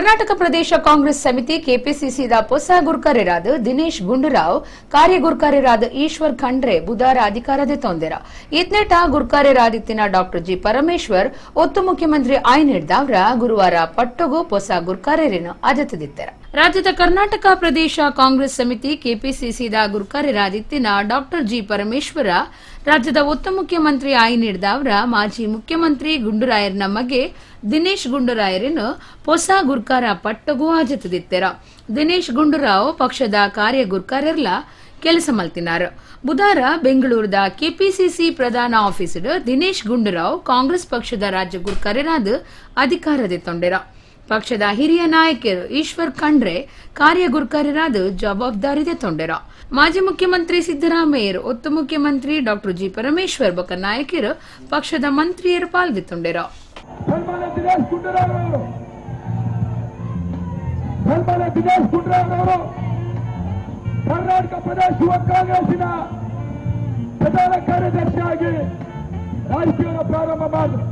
ಕರ್ನಾಟಕ ಪ್ರದೇಶ Congress ಸಮಿತಿ ಕೆಪಿಸಿಸಿದ ಹೊಸ ಗುರ್ಕಾರೆರಾದ Dinesh Gundu Rao, ಕಾರ್ಯಗುರ್ಕಾರೆರಾದ Eshwar Khandre ಬುಧಾರ ಅಧಿಕಾರದೆ ತೊಂದೆರ. ಇತ್ನೆಟ ಗುರ್ಕಾರೆರಾದಿತ್ತಿನ doctor G Parameshwar ಒತ್ತು ಮುಖ್ಯಮಂತ್ರಿ ಆಯ್ನಿಡ್ದವರ ಗುರುವಾರ ಪಟ್ಟೊಗು ಹೊಸ ಗುರ್ಕಾರೆರೇನು ಅಜತದಿತ್ತೆರ. ರಾಜ್ಯದ ಕರ್ನಾಟಕ ಪ್ರದೇಶ ಕಾಂಗ್ರೆಸ್ ಸಮಿತಿ ಕೆಪಿಸಿಸಿದ ಗುರ್ಕಾರೆರಾದಿತ್ತಿನ ಡಾಕ್ಟರ್ ಜಿ ಪರಮೇಶ್ವರ ರಾಜ್ಯದ ಒತ್ತು ಮುಖ್ಯಮಂತ್ರಿ ಆಯ್ನಿಡ್ದವರ ಮಾಜಿ ಮುಖ್ಯಮಂತ್ರಿ ಗುಂಡೂರಾಯರ್ನ ಮಗೆ ದಿನೇಶ್ ಗುಂಡೂರಾಯರನ್ನು ಹೊಸ ಗುರ್ಕಾರ ಪಟ್ಟಗೂ ಆಜತದಿತ್ತೆರ. ದಿನೇಶ್ ಗುಂಡೂರಾವ್ ಪಕ್ಷದ ಕಾರ್ಯಗುರ್ಕಾರೆರ್ಲ ಕೆಲಸ ಮಲ್ತಿನಾರ್. ಬುಧಾರ ಬೆಂಗಳೂರದ ಕೆಪಿಸಿಸಿ ಪ್ರಧಾನ ಆಫೀಸ್ ದಿನೇಶ್ ಗುಂಡೂರಾವ್ ಕಾಂಗ್ರೆಸ್ ಪಕ್ಷದ ರಾಜ್ಯ ಗುರ್ಕಾರೆರಾದ ಅಧಿಕಾರದೆ ತೊಂಡೆರ. ಪಕ್ಷದ ಹಿರಿಯ ನಾಯಕರು ಈಶ್ವರ್ ಖಂಡ್ರೆ ಕಾರ್ಯಗುರ್ಕಾರರಾದ ಜವಾಬ್ದಾರಿ ತೊಂಡೆರ. ಮಾಜಿ ಮುಖ್ಯಮಂತ್ರಿ ಸಿದ್ದರಾಮಯ್ಯರು, ಒತ್ತು ಮುಖ್ಯಮಂತ್ರಿ ಡಾಕ್ಟರ್ ಜಿ ಪರಮೇಶ್ವರ್ ಬೊಕ್ಕ ನಾಯಕರು, ಪಕ್ಷದ ಮಂತ್ರಿಯರು ಪಾಲ್ದಿತ್ತೊಂಡೆರ. ಸನ್ಮಾನ್ಯ ದಿನೇಶ್ ಗುಂಡೂರಾವ್ ಸನ್ಮಾನ್ಯ ದಿನೇಶ್ ಗುಂಡೂರಾವ್ರವರು ಕರ್ನಾಟಕ ಪ್ರದೇಶ ಯುವ ಕಾಂಗ್ರೆಸ್ಸಿನ ಪ್ರಧಾನ ಕಾರ್ಯದರ್ಶಿಯಾಗಿ ರಾಜಕೀಯವನ್ನು ಪ್ರಾರಂಭ ಮಾಡಿದರು.